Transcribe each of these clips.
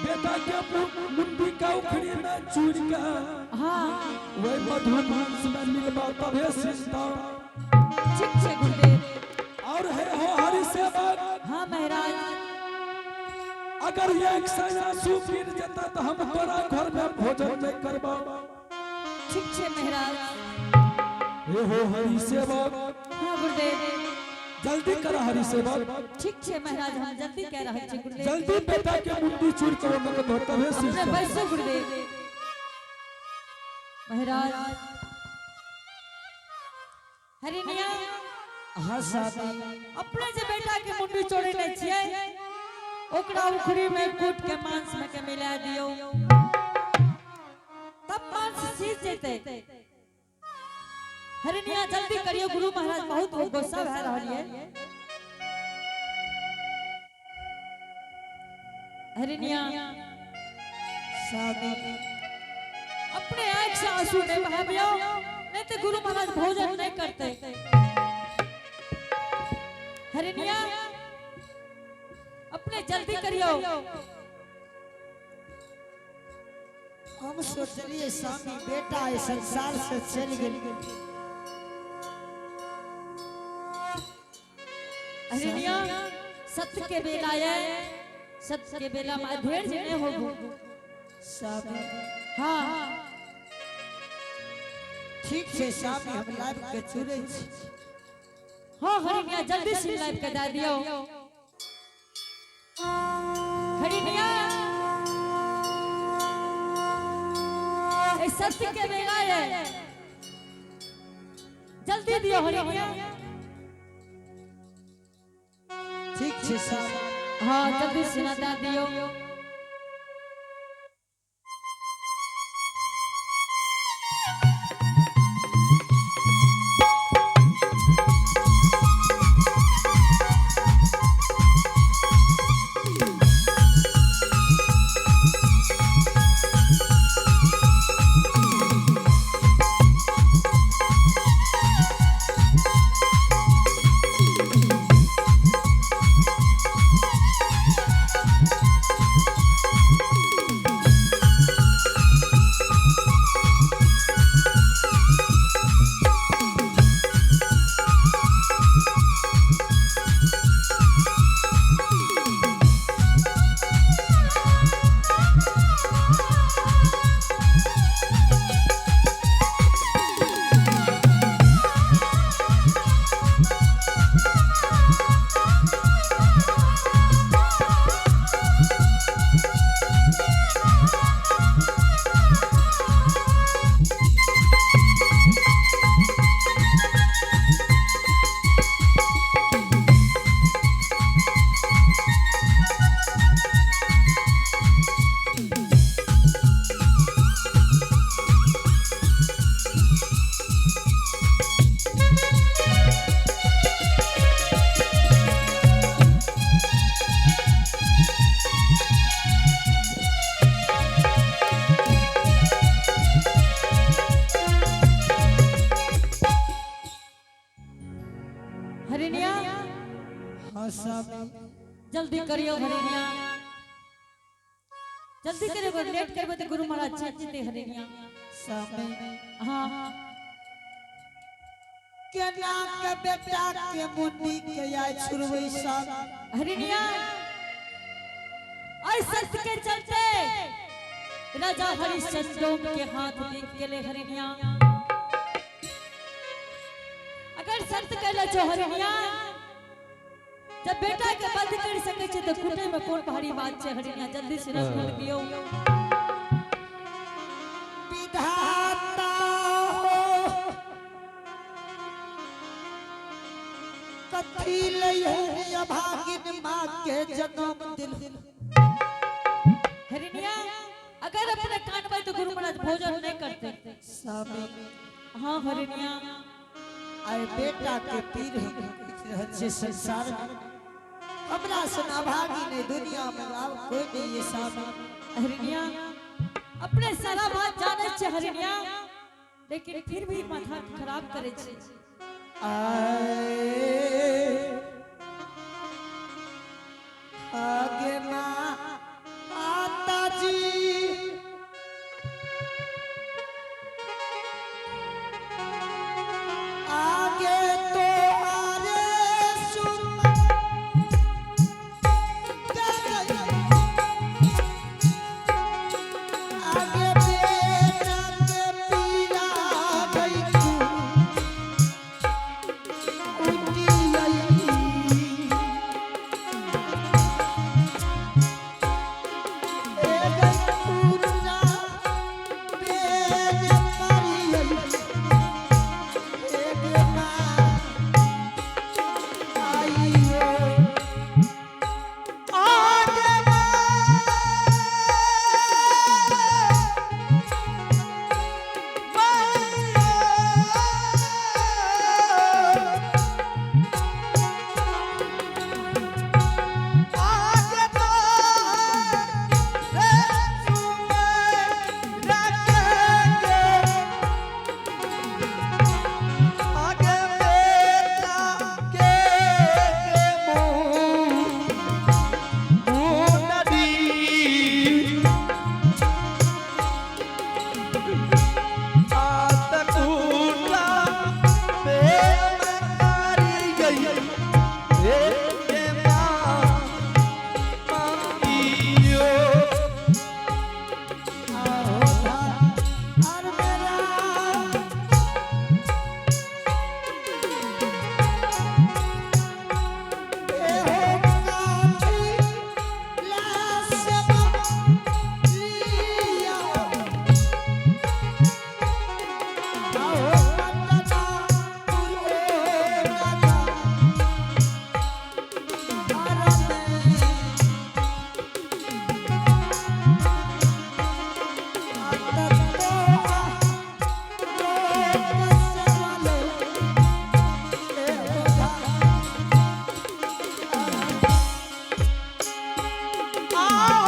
बेटा के मुंडी का उखड़ी में चूर के हाँ वही मधु मांस में मिलबा तबे सिंता। ठीक छे गुरुदेव। और हे हो हरि सेवक। हाँ महाराज। अगर एक सौ आंसू गिर जाता तो हम तोरा घर में भोजन नहीं करबा। ठीक छे महाराज। हे हो हरि सेवक। हाँ गुरुदेव। जल्दी कर हरि सेवक। ठीक छे महाराज, हम जल्दी कह रहे छी गुरुदेव। जल्दी बेटा के मुंडी चूर के ओकर धर तबे अपने सिंता। बैसो गुरुदेव। महाराज हरिनिया। हाँ साथी। अपने जे बेटा के मुंडी चोड़े नहीं छियै ओकरा उखड़ी में कूट के मांस में के मिला दियो तब मांस सीज जेते। हरिनिया जल्दी करियो, गुरु महाराज बहुत गुस्सा भए रहल ये। हरिनिया स्वामी अपने आंख से आंसू नहीं बहाबियो, नहीं तो गुरु महाराज भोजन नहीं करते। हरिनिया अपने जल्दी करियो। हम सोचलिए स्वामी बेटा इस संसार से चल गेल। हरिनिया सत्य के बेला है, सत्य के बेला में अधेड़ नहीं होबो स्वामी। हाँ ठीक है स्वामी, हम लाइव के चुरै छी। हाँ हरिनिया जल्दी से लाइव के दे दियो। हरिनिया ए सत्य के बेला है, जल्दी दियो हरिनिया। ठीक है स्वामी। हाँ जल्दी से ना दे दियो। हरिनिया। हाँ स्वामी। जल्दी करियो हरिनिया, जल्दी करियो, लेट करबे तो गुरु महाराज चेत जेते हरिनिया। स्वामी। हाँ केना के बेटा के मुंडी के आय छुड़बै स्वामी। हरिनिया आई सत्य के चलते राजा हरिश्चंद्र के हाथ देख गेले हरिनिया। अगर सत्य कहले छो हरिनिया, जब बेटा के बंद कर सके छे तो कुटे में कोन भारी बात छे हरिनिया। जल्दी से रस मत दियो। विधाता हो कथी लय अभागिन माँ के जन्म दिल। हरिनिया अगर अपने कान में तो गुरु महाराज भोजन नहीं करते स्वामी। हाँ हरिनिया आए बेटा के पीर रहल छे संसार में, हमरा सन अभागी नहीं दुनिया में आब कोई नहीं ये स्वामी। हरिनिया अपने सारा बात जाने छे हरिनिया, लेकिन फिर भी माथा खराब करे छे। आए आगे माँ आता लिया।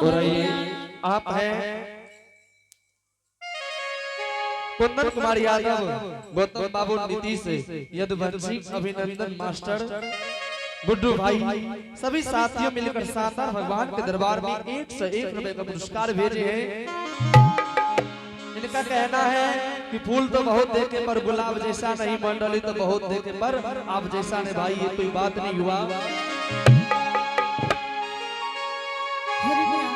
और ये हरिणिया। आप हैं कुंदन कुमार यादव, गौतम बाबू, नीतीश यदुवंशी, अभिनंदन मास्टर, गुड्डू भाई, सभी साथियों मिलकर शानदार भगवान के दरबार में 101 रुपए का पुरस्कार भेजे हैं। इनका कहना है कि फूल तो बहुत देखे पर गुलाब जैसा नहीं, मंडली तो बहुत देखे पर आप जैसा नहीं। भाई ये कोई बात नहीं हुआ। हरिणिया।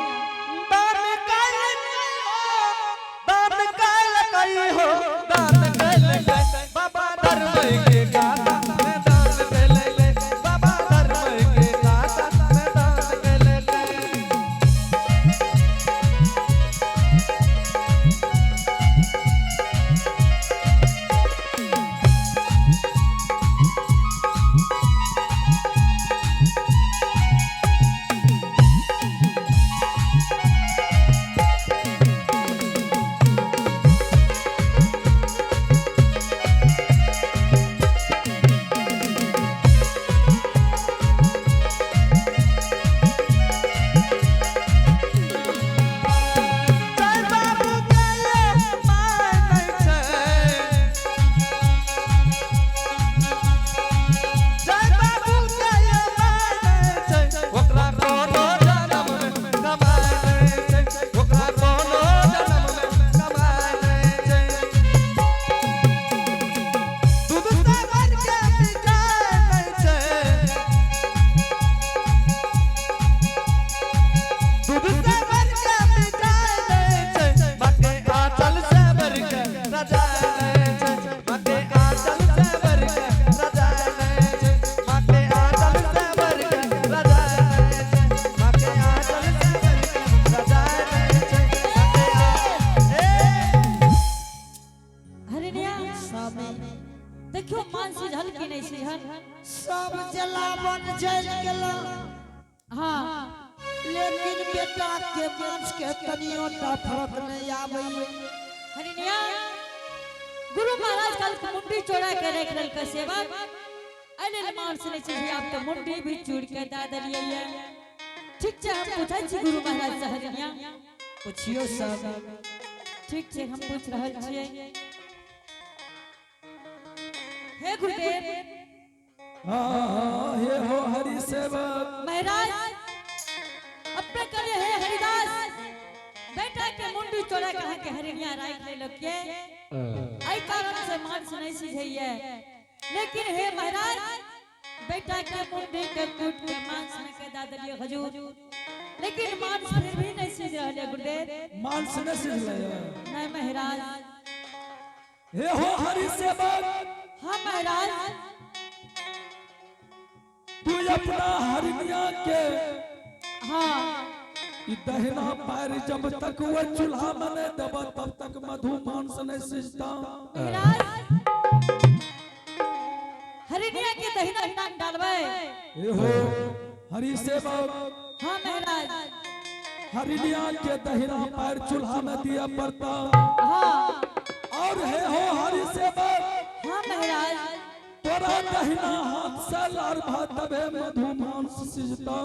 दान कैल दान कैल कई हो दान कैल बाबा धर्म के गाता मैं दान कैल बाबा धर्म के गाता मैं दान कैल। जय बाबू के my नहीं छै, जय बाबू के my नहीं छै, ओकरा कोनो जन्म में कमाय नहीं छै, ओकरा कोनो जन्म में कमाय नहीं छै। दूध से भर के मिठाई नहीं छै, दूध से भर के मिठाई नहीं छै, बाके आंचल से भर के रजाई नहीं छै, बाके आंचल से भर के रजाई नहीं छै, बाके आंचल से भर के रजाई नहीं छै, बाके आंचल से भर के रजाई नहीं छै, बाके आ ए हरिणिया। स्वामी। देखियो मान सिझल कि नहीं सिझल? सब जलावन जल गेलो, हाँ। लेकिन बेटा के मांस के तनियो टा फर्क नहीं आबैये। हरिणिया, गुरु महाराज कल मुंडी चोरा के रख लेल सेवक अरे मांस नहीं चाहिए, आप तो मुंडी भी चूड़ के दा दिलिए। ठीक छै, हम पूछै छी गुरु महाराज से। हरिणिया। पुछियो स्वामी। ठीक छै, हम पूछ रहल छियै। हे गुरुदेव। हाँ, हे हो हरि सेवक। महाराज, अपने करे हे हरिदास, बेटा के मुंडी चोरा के अहाँ के हरिणिया राखि लेलक के एहि कारण से मांस नहीं सिझैये, लेकिन हे महाराज, बेटा के मुंडी के कूट के मांस में के दा देलिए हजूर, लेकिन मांस फिर भी नहीं सिझ रहल है गुरुदेव। मांस नहीं सिझलै? नहीं महाराज। हे हो हरि सेवक। हाँ महाराज। तू अपना हरिणिया के ई दहिना पैर जब तक वो चूल्हा में नहीं देब तब तक मधु मांस नहीं सिझता। महाराज, हरिणिया के दहिना टांग डालबै? हे हो हरि सेवक। हाँ महाराज। हरिणिया के दहिना पैर चूल्हा में दिया पड़ता और हे हो हरि सेवक, हाँ महाराज। तोरा दहिना हाथ से लारबा तबे मधु मांस सिझता।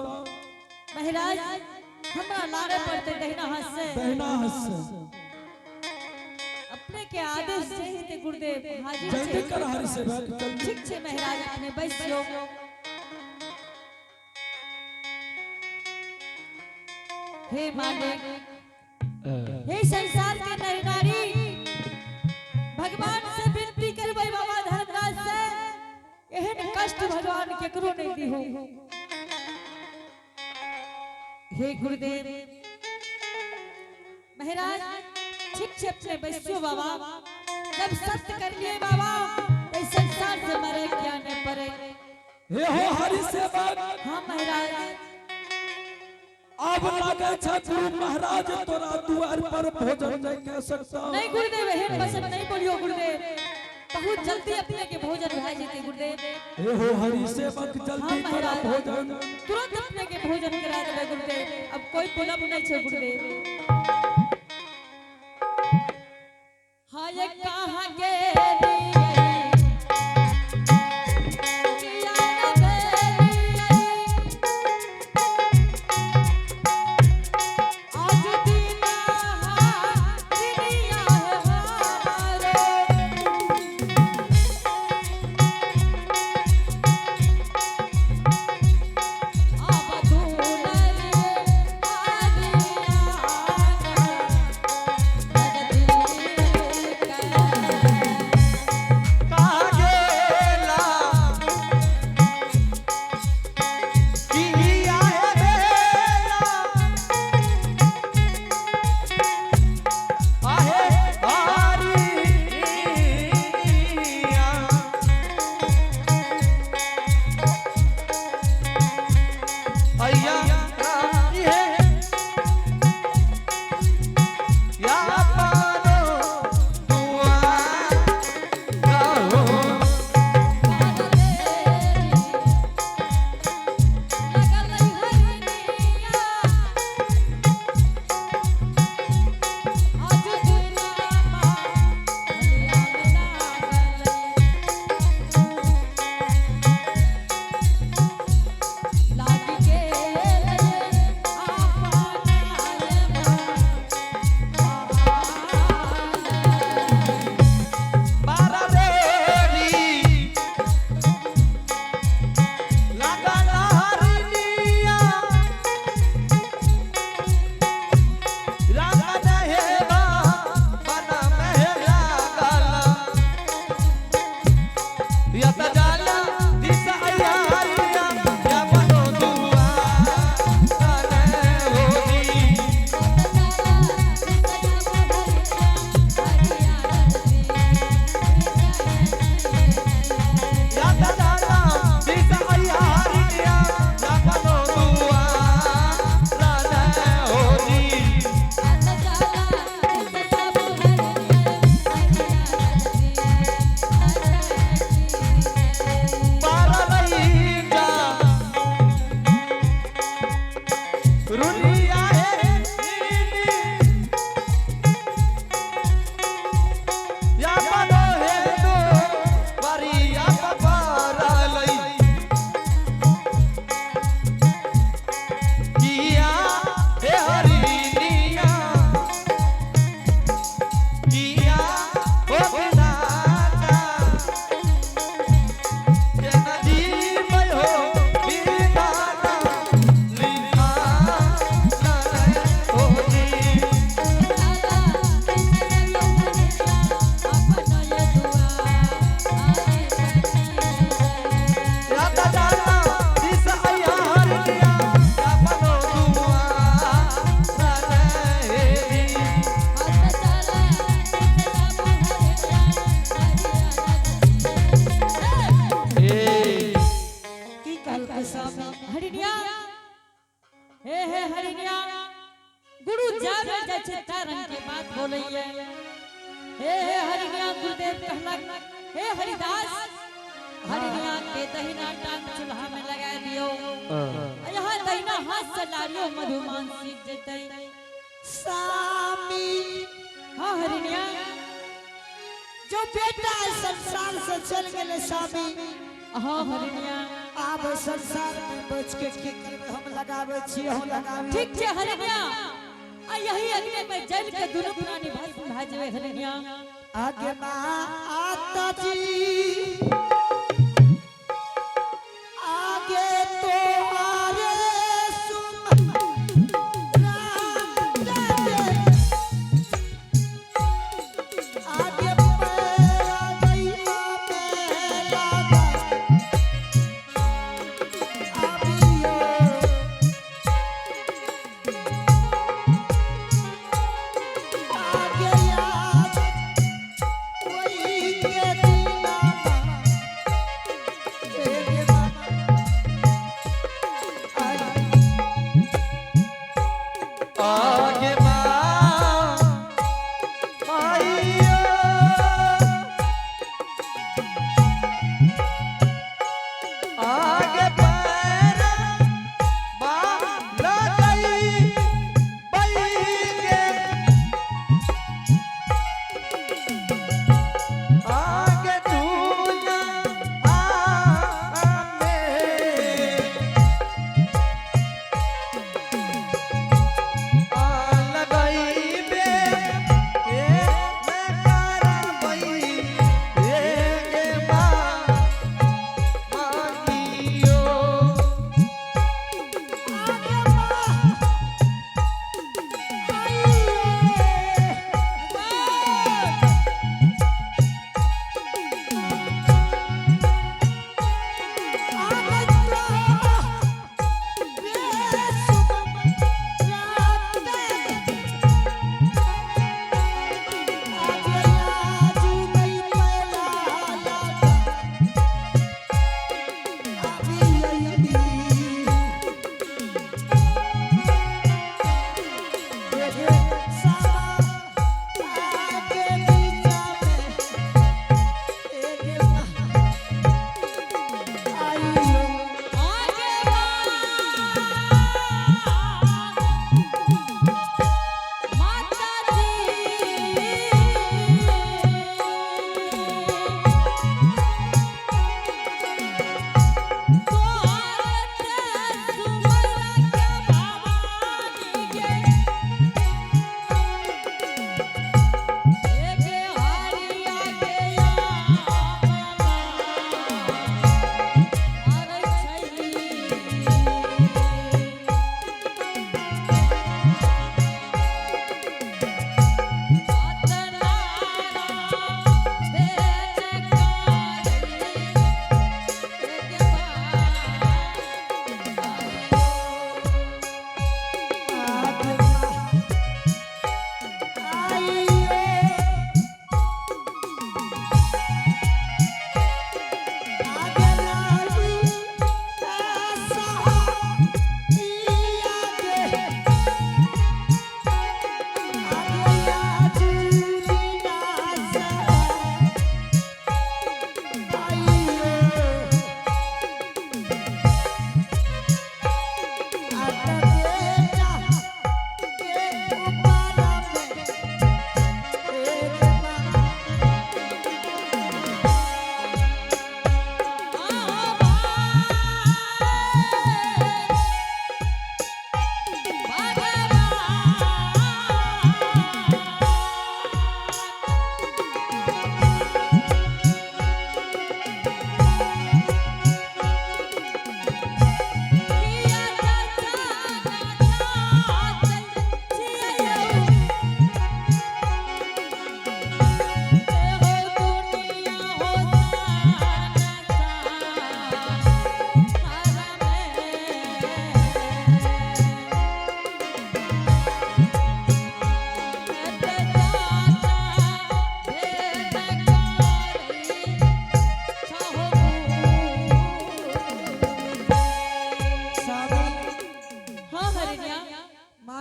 महाराज, हमरा लारे पड़ते दहिना हाथ से? दहिना हाथ से। अपने के आदेश चाहिए थे गुरुदेव, हाजिर जल्दी छै। कर हरि सेवक, जल्दी। ठीक छै महाराज, अपने बैसियो। हे मालिक, हे संसार के नर नारी, भगवान से विनती करबै बाबा धर्मराज से, एहन कष्ट भगवान केकरो नहीं दिहो। हे गुरुदेव, महाराज, ठीक छै, अपने बैसियो बाबा। जब सत्य कर लिए बाबा, तो इस संसार से मरे क्या नहीं पड़े। हे हो हरि सेवक। हाँ महाराज। अब लगे छै गुरु महाराज तोरा दुआर पर भोजन नहीं कर सकता। नहीं गुरुदेव, एहन वचन नहीं बोलियो गुरुदेव। बहुत जल्दी अपने के भोजन भए जेतै गुरुदेव। हे हो हरि सेवक, जल्दी हाँ, करा महाराज। भोजन। तुरंत अपने के भोजन करा देबै गुरुदेव। अब कोई बोलब नहीं छै गुरुदेव। हाँ, ये कहाँ गेलियै किया न भेलियै? रुनिया हे नीनी या पनो हे दो वरिया पपारलई किया हे हरिनिया किया ओ विधाता केना जीवय हो विधाता लिखा न हो जी। राधा जाना दिस आया हरिया अपनो दुआ रे जी। ए की कहलकै स्वामी? हरिणिया, हे हे हरिणिया, गुरु जावे जाइ छै ता रंग के बात बोलैये। हे हे हरिणिया, गुरुदेव कहलक, हे हरिदास, हरिणिया के दहिना टांग चूल्हा में लगा दियो, आ यहाँ दहिना हाथ से लारियो, मधुमान सीख जेतै। स्वामी। हाँ हरिणिया। जो बेटा संसार से चल गेले स्वामी। हाँ हरिणिया। आब संसार में बच के की करबै? हम लगाबै छी, हम लगाबै। ठीक छै हरिणिया, आ यही अग्नि में जल के दुनू प्राणी भस्म भए जेबै हरिणिया। आगे माता जी, आगे तोहारे सुम राम जागे, आगे पैरा गैया में लागा आबियो। आगे याद वही के दीनामा।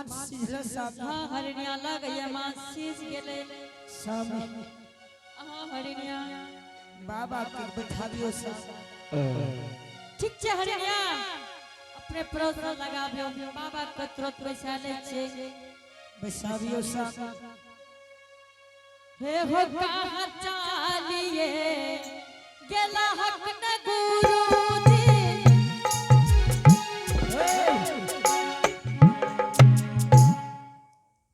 मांस सिझल सामी। हाँ हरिणिया लगैया मांस सीज गेलै। सामी। हाँ हरिणिया। बाबा के बैठाबियो सामी। ठीक छै हरिणिया, अपने परोसन लगाबियो, बाबा के तुरंत बैसा लै छै। बैसाबियो सामी। हे हो कहाँ चालिए गेला हक न गुरुजी।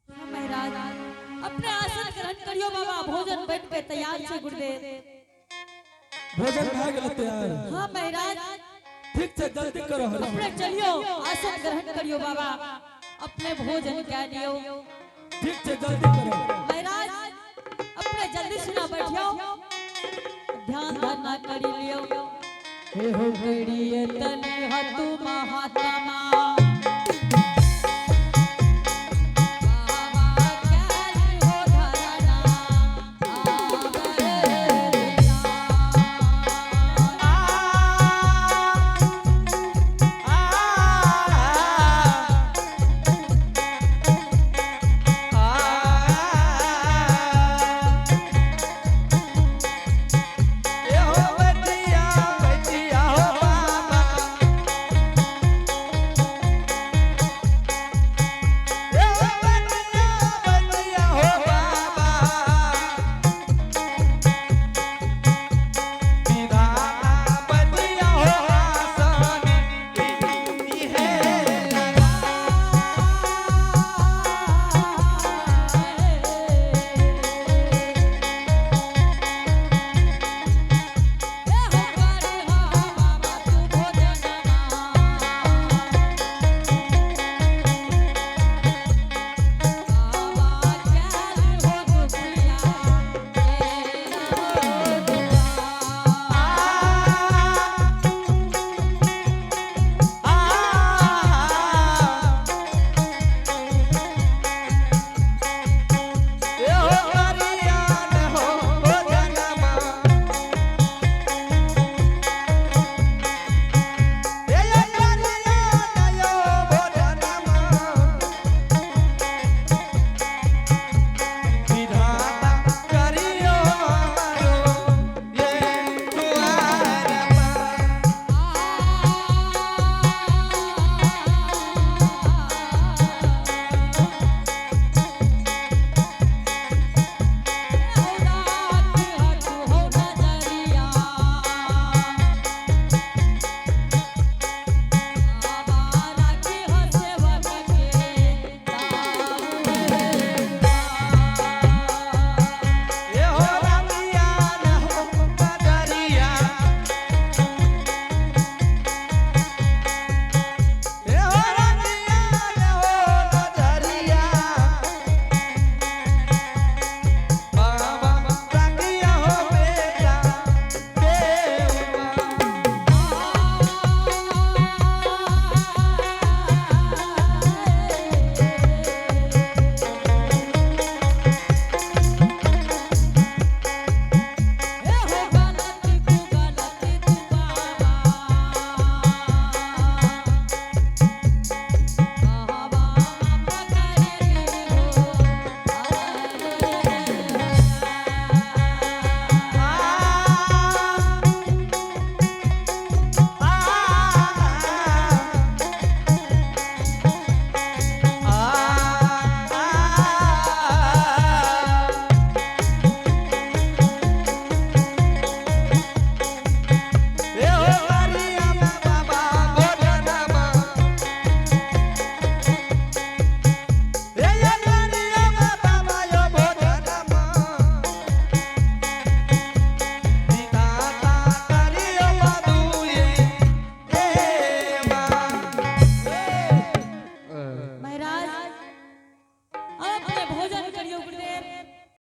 हाँ महाराज, अपने आसन ग्रहण करियो बाबा, भोजन बन के तैयार छै गुरुदेव। भोजन भए गेल तैयार? हाँ महाराज। ठीक छै, जल्दी करो हरि। अपने चलियो, आसन ग्रहण करियो बाबा, अपने भोजन कह लियो। ठीक छै, जल्दी करो। महाराज, अपने जल्दी से ना बैठियो, ध्यान धन ना करी लियो। हे हो करिए तनि हतु महात्मा।